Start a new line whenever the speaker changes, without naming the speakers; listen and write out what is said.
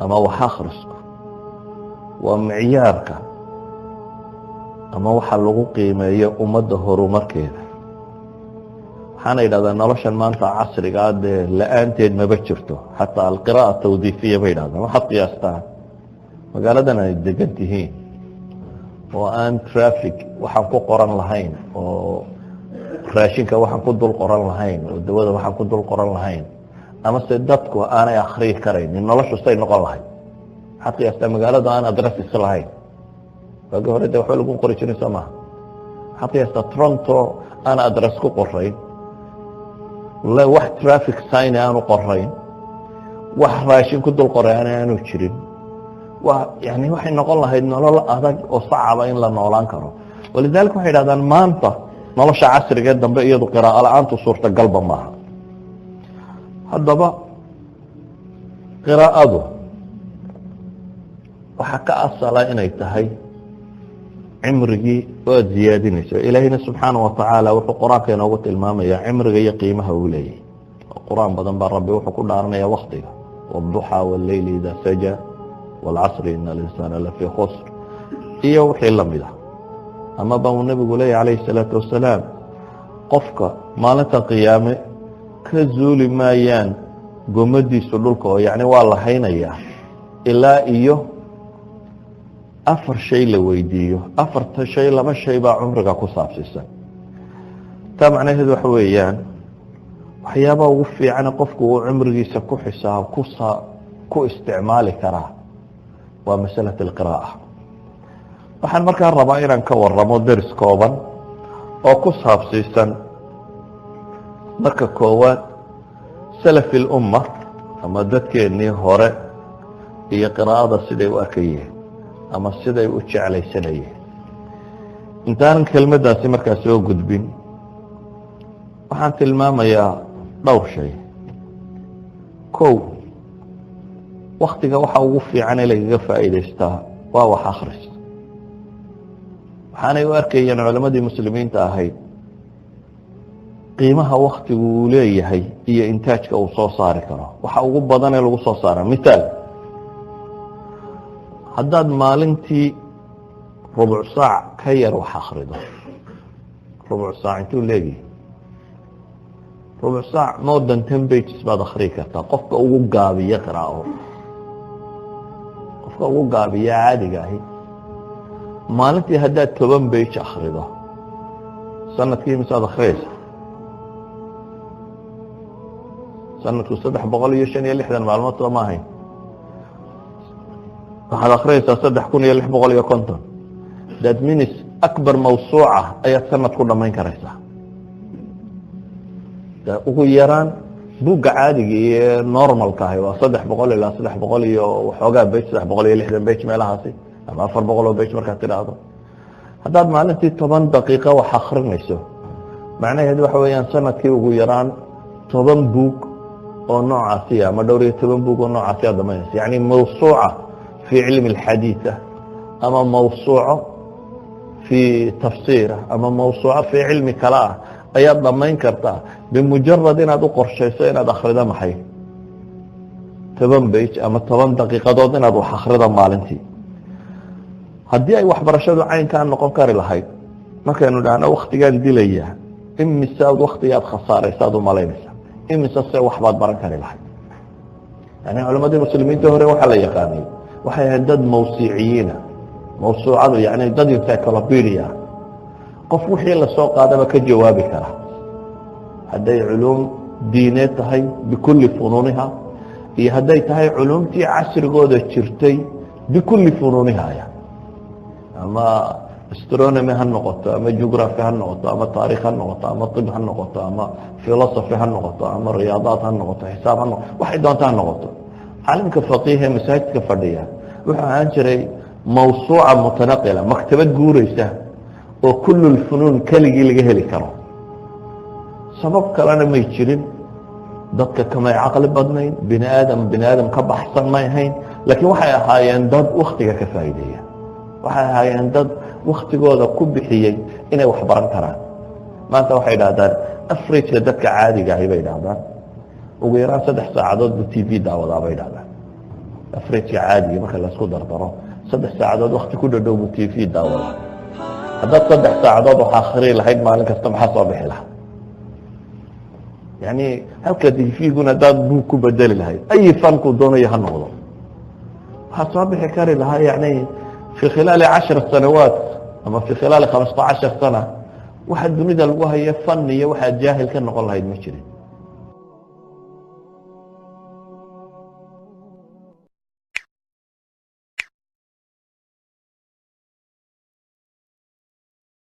Ama wax akhrisku waa micyaarka ama waxa lagu qiimeeyo ummadda horumarkeeda. Waxaana yidhahdaa noloshan maanta casrigaa dee la-aanteed maba jirto, xataa القراءة التوظيفية bay yidhahdaan. Waxaad qiyaastaa magaaladan ay degan tihiin oo aan traffic waxaan ku qoran lahayn, oo raashinka waxaan ku dul qoran lahayn, oo dawada waxaan ku dul qoran lahayn, ama se dadku aanay akriyi karaynin, noloshu say noqon lahayd? Waxaad qiyaastaa magaalada aan addresses lahayn. Waagi hore de waxba lagu qori jirin, soo maha? Waxaad qiyaastaa Toronto aan address ku qorayn, wax traffic sign aanu qorayn, wax raashin ku dul qoray aanu jirin. Yani waxay noqon lahayd nolol adag oo sacaba in la noolaan karo. ولذلك waxay yidhahdaan maanta nolosha casriga dambe iyadu qiraa'o la-aantu suurtagalba maaha. Haddaba qiraa'adu waxaa ka asala inay tahay cimrigii oo aada ziyaadinayso. Ilaahiyna subxaana watacaala wuxuu Qur-aanka inoogu tilmaamaya cimriga iyo qiimaha uu leeyahy. Qur-aan badan baa Rabbi wuxuu ku dhaaranaya waktiga: والضحى والليل إذا سجى والعصر إن الإنسان لفي خسر iyo wixii lamid ah. Ama ba uu nabigu leeyahy calayhi الsalaatu wasalaam, qofka maalinta qiyaame ka zuuli maayaan gomadiisu dhulka, oo yacni waa la haynayaa ilaa iyo afar shay la weydiiyo. Afarta shay, laba shay baa cumriga ku saabsiisan. Taa macnaheedu waxa weeyaan, waxyaabaha ugu fiicane qofku uu cumrigiisa ku xisaab kusa ku isticmaali karaa waa masalة الqiraa'a. Waxaan markaa rabaa inaan ka waramo deris kooban oo ku saabsiisan marka koowaad سلف الأمة ama dadkeennii hore iyo qiraa'ada siday u arkayeen ama siday u jeclaysanayeen. Intaanan kelmaddaasi markaa soo gudbin, waxaan tilmaamayaa dhowr shay. Kow, waktiga waxa ugu fiican ee lagaga faa'iidaystaa waa wax akhris. Waxaanay u arkayeen culammadii muslimiinta ahayd qiimaha waktigu uu leeyahay iyo intaajka uu soo saari karo, waxa ugu badan ee lagu soo saara. Mithaal, haddaad maalintii rubuc saac ka yar wax akhrido, rubuc saac intuu leegihi? Rubuc saac more than 10 pages baad akhriyi kartaa. Qofka ugu gaabiya qiraa'o, qofka ugu gaabiya caadiga ahi, maalintii haddaad 10 page akhrido, sanadkii misaad akhriyeysa? Sanadku 365 maalmood soo ma ahayn? Waxaad akhriyeysaa 3650. That means أكبر موسوعة ayaad sanad ku dhamayn karaysaa. Ugu yaraan buugga caadiga iyo normalka ahi waa 300 ilaa 300 iyo waxoogaa page, 360 page meelahaasi ama 400 oo page. Markaad tidhaahdo haddaad maalintii 10 daqiiqo wax akrinayso, macnaheedu waxa weeyaan sanadkii ugu yaraan 10 buug oo noocaasiya ama dhowr iyo toban buug oo noocaasi aad dhamaynayso, yani موسوعة في علم الحديث ama mawsuuco في tafsiir ama mawsuuco في cilmi kale ah ayaad dhamayn kartaa, بمجرد inaad u qorshayso inaad akhrido maxay, 10 page ama 10 daqiiqadood inaad wax akhrido maalintii. Haddii ay waxbarashadu caynkaa noqon kari lahayd, markaynu dhahno waktigaan dilaya, imisaad waktigaad khasaaraysaad u malaynaysa? Imise se waxbaad baran kari lahayd? Yani culammadii muslimiinta hore waxaa la yaqaanay waxay ahayd dad mawsiiciyiina. Mawsuucadu yani dad encyclopedia, qof wixii lasoo qaadaba ka jawaabi kara, hadday culuum diineed tahay بكل فنونها iyo hadday tahay culuumtii casrigooda jirtay بكل فنونها, ama astronomy ha noqoto, ama geography ha noqoto, ama taarikh ha noqoto, ama طب ha noqoto, ama philosophy ha noqoto, ama riyaadaad ha noqoto, xisaab ha noqoto, waxay doonta ha noqoto. Caalimka faqiih ee masaajidka fadhiya wuxuu ahaan jiray موسوعة متنقلة, maktabad guureysa oo كل الفنون keligii laga heli karo. Sabab kalena may jirin, dadka kamay caqli badnayn, bini aadam bini aadam ka baxsan may ahayn, laakiin waxay ahaayeen dad waktiga ka faa'iideeya. Waxay ahaayeen dad waktigooda ku bixiyey inay wax baran karaan. Maanta waxay idhahdaan averageka dadka caadiga ahi, bay idhahdaan, ugu yaraan 3 saacadood buu TV daawadaa, bay idhahdaan. Average-ka caadiga marka laisku dardaro, 3 saacadood wakti ku dhadhow buu TV daawada. Haddaad 3 saacadood wax akrii lahayd maalin kasta, maxaa soo bixi lahaa? Yani halka TV-guna haddaad buug ku bedeli lahayd, ay fankuu doonayo ha noqdo, waxaa soo bixi kari lahaa yani في خلال 10 سنوات ama في خلال 15 سنة, waxa dunida lagu hayo fan iyo waxaad jaahil ka noqon lahayd ma jirin.